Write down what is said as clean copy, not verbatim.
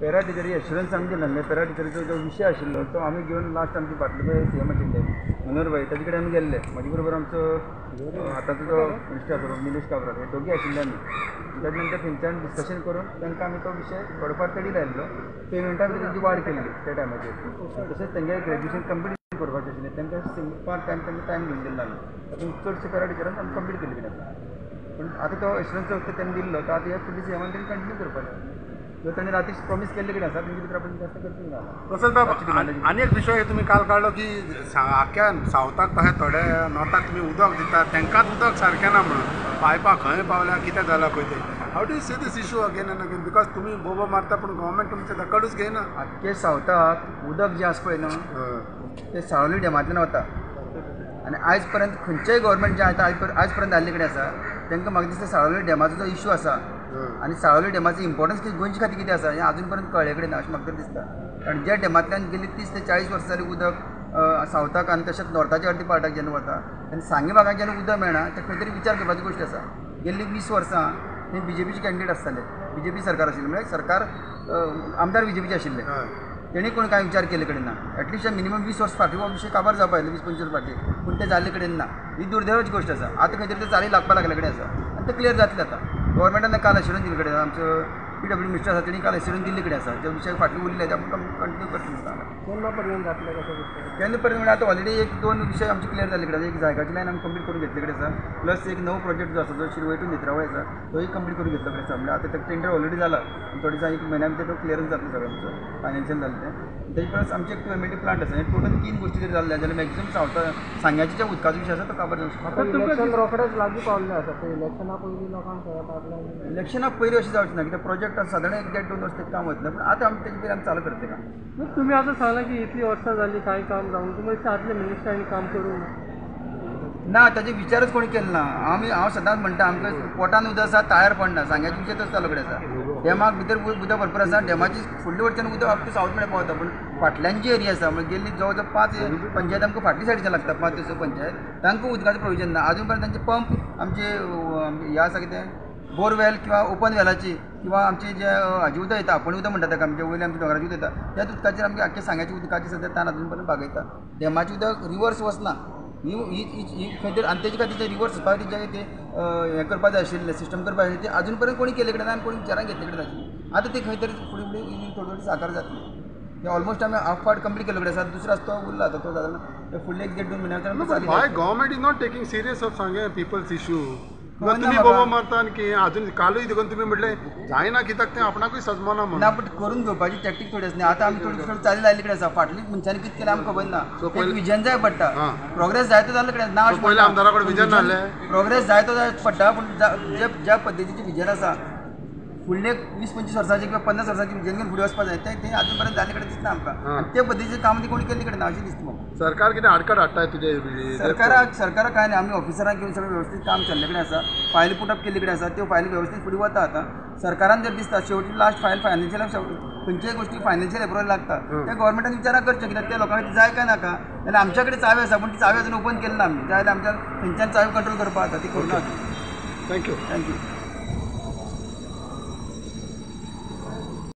Para टिचरी assurance आमी दिला. पॅरा टिचरीचो जो विशय आशिल्लो तो आमी घेवन लास्ट आमचे बाटले सी एम आशिल्ले मनोहर भाई ताजे कडेन आमी गेल्ले. म्हजे बरोबर आमचो आतांचो जो मिनिस्टर आसा निलेश काब्राल हे दोगी आशिल्ले आमी. ताजे नंतर थंयच्यान डिस्कशन करून तांकां आमी तो विशय थोडोफार तडी लायिल्लो. पेमेंटा भितर तेंची वाड केल्ली त्या टायमाचेर. तशेंच तेंगे ग्रॅज्युएशन कंप्लीट करपाचें आशिल्लें तांकां पार्ट टायम तांकां टायम घेवन दिल्लो आमी. तातूंत चडशे पॅरा टिचरान आमी कंप्लीट केल्ली कडेन आसा. पूण आतां तो एश्युरन्स जो तेणी दिल्लो तो आतां ह्या फुडल्या सीएमान तेणी कंटिन्यू करपाचें. जो ताणें राती प्रॉमीस केल्ले कडेन आसा तेंचे भितर आपण जास्त करतले ना. तसोच बाब आनी एक विशय तुमी काल काडलो की आख्ख्या सावथाक तशें थोडे नॉर्थाक तुमी उदक दिता तांकांच उदक सारकें ना म्हणून पायपां खंय पावल्या कितें जालां पळय तें. How do you see this issue again and again because तुमी बोबो मारता पूण गव्हर्मेंट तुमचें दखलूच घेयना. आख्खे सावथाक उदक जें आसा पळय न्हू तें साळोली डॅमांतल्यान वता आनी आयज पर्यंत खंयचेय गव्हर्मेंट जें आतां आयज पर्यंत जाल्ले कडेन आसा तांकां म्हाका दिसता साळोली डॅमाचो जो इशू आसा आनी साळोली डॅमाचो इम्पोर्टन्स कितें गोंयचे खातीर कितें आसा हें आजून पर्यंत कळ्ळे कडेन ना अशें म्हाका तरी दिसता. कारण ज्या डॅमांतल्यान गेली 30 ते 40 वर्सां जालीं उदक सावथाक आनी तशेंच नॉर्थाच्या अर्दी पार्टाक जेन्ना वता तेन्ना सांगे भागाक जेन्ना उदक मेळना तें खंय तरी विचार करपाची गोश्ट आसा. गेल्ली 20 वर्सां हे बीजेपीचे कॅन्डिडेट आसताले, बीजेपी सरकार आशिल्लें म्हळ्यार सरकार आमदार बीजेपीचे आशिल्ले तेणी कोण कांय विचार केल्ले कडेन ना. एटलिस्ट मिनिमम 20 वर्स फाटीं हो विशय काबार जावपा आयलो 20-25 वर्स फाटीं, पूण तें जाल्ले कडेन ना. ही दुर्दैवाची गोश्ट आसा. आतां खंय तरी तें चाली लागपा लागले कडेन आसा आनी तें क्लियर जातलें. आतां गव्हर्मेंटान काल एश्युरन्स दिल्ले कडेन आमचो PW minister आसा तेणी काल एश्युरन्स दिल्ले कडेन आसा. जे विशय फाटले उरले ते आपूण कंटिन्यू करतले. केन्ना पर्यंत जातलें कशें दिसता? केन्ना पर्यंत म्हणल्यार आतां ऑलरेडी 1-2 विशय आमचे क्लियर जाल्ले कडेन. एक जायगाची लायन आमी कंप्लीट करून घेतले कडेन आसा, प्लस एक नवो प्रोजेक्ट जो आसा जो शिरवय टू नेत्रावळ आसा तोय कंप्लीट करून घेतलो कडेन आसा. म्हणल्यार आतां टेंडर ऑलरेडी जाला, थोडे दिसांनी 1 म्हयन्या भितर तो क्लियरन्स जातलो सगळो आमचो फायनान्शियल जालें तें. तेजे प्लस आमचे 2 MLD plant आसा. हे टोटल 3 गोश्टी जर जाल्ले जाल्यार मॅक्झिमम सावथा सांग्याच्या ज्या उदकाचो विशय आसा तो काबार जावंक शकता. इलेक्शन रोखडेच लागीं पावल्लें आसा ते इलेक्शना पयलीं लोकांक कळटा? इलेक्शना पयलीं अशें जावचें ना कित्याक प्रोजेक्ट आसा सादारण 1-1.5-2 वर्स तें काम वतलें, पूण आतां आमी तेजे पयलीं आमी चालू करतले काम. तुमी आतां सांगलां की इतलीं वर्सां जालीं कांय काम जावंक, तुमी आदले मिनिस्टरांनी काम करूंक ना, ताजे विचारच कोणी केलो ना. आमी हांव सदांच म्हणटा आमकां पोटान उदक आसा ताळ्यार पडना. सांग्याचे विशय तसो जाल्लो कडेन आसा. डॅमाक भितर उदक भरपूर आसा, डॅमाची फुडले वटच्यान उदक अप टू सावथ मेरेन पावता, पूण फाटल्यान जी एरिया आसा म्हणजे गेल्ली जवळ जवळ 5 पंचायत आमकां फाटली सायडीच्यान लागता, 5 ते 6 पंचायत तांकां उदकाचें प्रोविजन ना. आजून पर्यंत तांचे पंप आमचे हे आसा कितें बोरवेल किंवा ओपन वेलाची किंवा आमचे जे हाजें उदक येता आपोवणें उदक म्हणटा ताका आमचे वयले आमच्या दोंगराचें उदक येता त्याच उदकाचेर आमगे आख्खे सांग्याच्या उदकाची सद्या ताण आजून पर्यंत भागयता. डॅमाचें उदक रिवर्स वचना ही खंय तरी आनी तेजे खातीर जे रिवर्स वचपा खातीर जें कितें हें करपा जाय आशिल्लें सिस्टम करपा जाय आशिल्लें तें आजून पर्यंत कोणी केल्ले कडेन ना आनी कोणी विचारान घेतले कडेन नाशिल्लें. आतां तें खंय तरी फुडें फुडें थोडी थोडी साकार जातली. तें ऑलमोस्ट आमी हाफ पार्ट कंप्लीट केल्लो कडेन आसा, दुसरो आसा तो उरला आतां तो जाता फुडले 1-1.5-2 म्हयन्या भितर. Why government is not taking serious of Sanguem people's issue? तुमी बोबो मारता आनी की आजून कालूय देखून तुमी म्हटलें जायना कित्याक तें आपणाकूय सजमना म्हणून. ना, बट करून घेवपाची टॅक्टीक थोडी आसना. आतां आमी थोडी थोडी चाली लायल्ली कडेन आसा. फाटली मनशांनी कितें केलें आमकां खबर ना. एक विजन जाय पडटा, प्रोग्रेस जायतो जाल्ले कडेन ना. पयलीं आमदारा कडेन विजन नासलें, प्रोग्रेस जायतो जाय पडटा, पूण ज्या पद्दतीचें विजन आसा फुडले 20-25 वर्सांचे किंवा 50 वर्सांचे विजन घेवन फुडें वचपा जाय तें आजून पर्यंत जाल्ले कडेन दिसना आमकां. आनी ते पद्दतीचें काम ती कोणी केल्ले कडेन ना अशें दिसता म्हाका. सरकार कितें आडखळ हाडटा तुजे सरकाराक? सरकाराक कांय न्ही, आमी ऑफिसरांक घेवन सगळें व्यवस्थीत काम चल्ले कडेन आसा. फायली पुटअप केल्ले कडेन आसा, त्यो फायली व्यवस्थीत फुडें वता. आतां सरकारान जर दिसता शेवटी लास्ट फायल फायनान्शियल खंयच्याय गोश्टी फायनान्शियल एप्रुवल लागता त्या गव्हर्मेंटान विचारां करचें कित्याक त्या लोकांक जाय काय नाका. जाल्यार आमच्या कडेन चावी आसा पूण ती चावी अजून ओपन केली ना आमी, जाल्यार आमच्या थंयच्यान चावी कंट्रोल करपाक जाता, ती करूं ना. Thank you. Thank you.